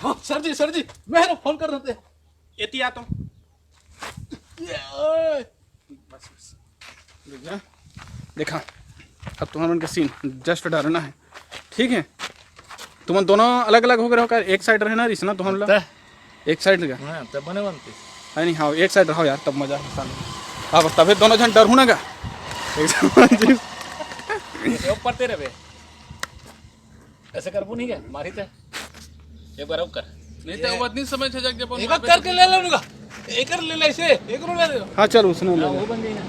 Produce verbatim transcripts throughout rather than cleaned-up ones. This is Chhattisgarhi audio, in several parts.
हाँ, सर जी, सर जी, मैं ना फोन कर देते। एती आ तुम। ये, ओए। बस, बस। देखा, अब तुमन के सीन जस्ट डालना है, ठीक है? तुमन दोनों अलग अलग हो गए हो का? एक साइड रहना रिसना तुमन ला। त? एक साइड का। हाँ, तब बने बनते। है नहीं, हाँ, एक साइड रहो यार, तब मजा है साले। अब तबे दोनों जन डरहू ना का। एक ये ऊपर तेरे बे। ऐसे करबू नहीं क्या? मारी ते। एक बार और कर। नहीं तो वो नहीं समझ है जब अपन एक वहाँ पे करके ले लेने का। एक कर ले ले इसे, एक ले ले। हाँ, चल, उसने ले हाँ, ले। वो बन जाएगा।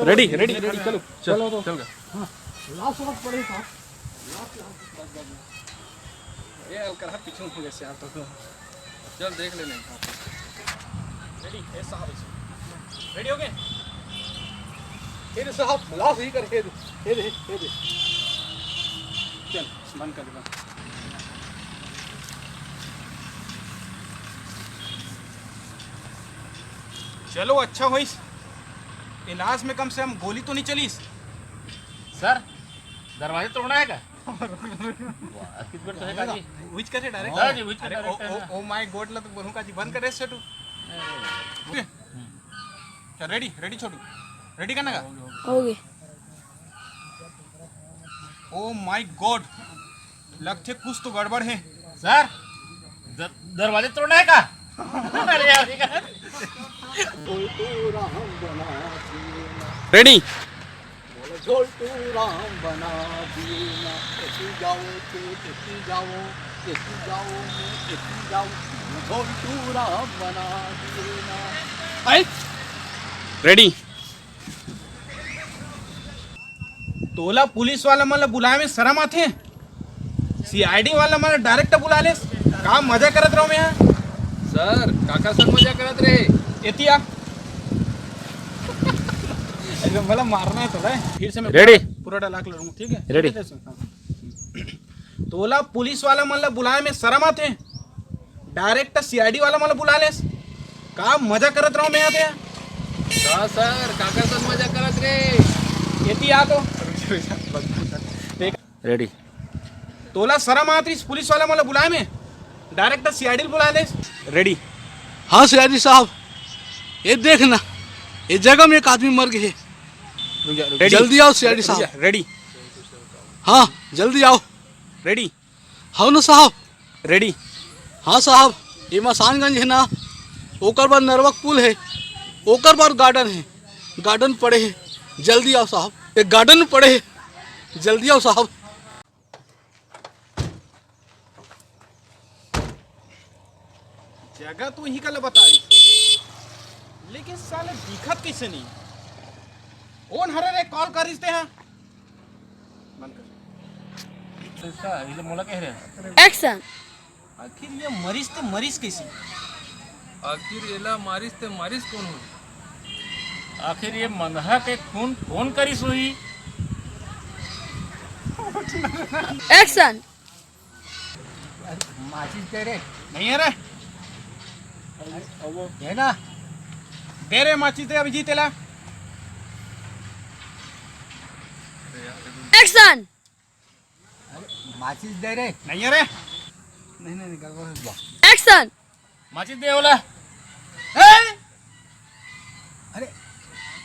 रेडी, रेडी, रेडी, चलो। चलो तो। चल गया। हाँ, लास्ट वक्त पड़े था। ये हल्का रहा, पीछे हो गया यार तो। चल देख लेने। रेडी, ये साहब, रेडी हो गए? ये दे साहब, लास्ट ही कर, ये दे, ये दे, ये दे। चल, बंद कर दे, बंद। चलो, अच्छा होइस, इलाज में कम से कम गोली तो नहीं चलीस। सर, दरवाजे तोड़ना है क्या? वाह, किस बार तो है काजी? उहिच करे डायरेक्ट। हाँ जी, उहिच करे अरे, डायरेक्ट ओ, है ना। ओ, ओ माय गॉड ला तो बोलूं काजी, बंद करे सेटू। अरे। चल, रेडी, रेडी छोटू, रेडी करना का? हो गए। ओ माय गॉड, लगथे कुछ तो गड़बड़ है। सर, द-, दरवाजे तोड़ना है का? अरे यार, ये क्या? रेडी। बोलो, झोलटू राम बना दिए ना, कैसी जाओ तो कैसी जाओ, कैसी जाओ मैं कैसी जाओ, झोलटू राम बना दिए ना। आई। रेडी। तोला पुलिस वाला मन ला बुलाए में शरम आथे? सीआईडी वाला मन डायरेक्ट बुला लेस। का मजा करत रहो मैं यहाँ? सर, काका सर मजा करत रहे। एतिया। अरे, मला मारना है थोड़ा। फिर से मैं रेडी? पूरा, पूरा डायलॉग लड़ूंगा, ठीक है? रेडी? ठीक है, सुन, हाँ। तोला पुलिस वाला मन ला बुलाए में शरम आथे? डायरेक्ट सीआईडी वाला मन ला बुला लेस। का मजा करत रहो मैं यहाँ पे? का सर, काका सर मजा करत रहे। एतिया तो। रेडी। तोला शरम आत रहिस पुलिस वाला मन ला बुलाए में, डायरेक्ट सीआईडी बुला ले। रेडी। हाँ सीआईडी साहब, ये देखना, ये जगह में एक आदमी मर गए। रुक जा, रुक जा। रेडी। जल्दी आओ सीआईडी साहब। रुक जा, रेडी। हाँ, जल्दी आओ। रेडी। हाँ ना साहब। रेडी। हाँ साहब, ये मसानगंज है ना, ओकर बाद नरवक पुल है, ओकर बाद गार्डन है, गार्डन पड़े है, जल्दी आओ साहब, ये गार्डन पड़े है, जल्दी आओ साहब। जगह तो इही कला बता रही, लेकिन साले दिखत कैसे नहीं? कौन हरे रे कॉल करिस ते हा? बंद कर। तो इसका, ये मोला कह रहे हैं। एक्शन। आखिर ये मरीज ते मरीज कैसे? आखिर एला मारिस ते मारिस कौन हो? आखिर ये मंदहा के खून कौन करिस होही? एक्शन। माचिस दे रे। नहीं है रे। है ना? दे रे माचिस दे अभिजीत एला। एक्शन। अरे, माचिस दे रे। नहीं है रे। नहीं, नहीं, नहीं, गड़बड़ हो गया। एक्शन। माचिस दे ओला। ए! अरे,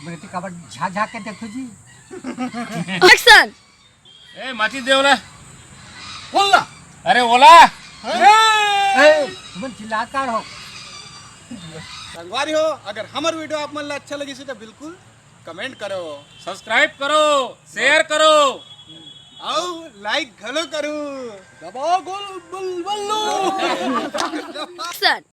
मेरे तो कबड़ झाँक झाँक के देखो जी। एक्शन। ए, माचिस दे ओला। ओला। अरे, ओला। ए! ए, तुमन चिल्लात का हो? संगवारी हो, अगर हमर वीडियो आप मन ला अच्छा लगिस हे तो बिल्कुल कमेंट करो, सब्सक्राइब करो, शेयर करो, अउ लाइक घलो करो। दबाओ गोल बुल बल्लू। एक्शन।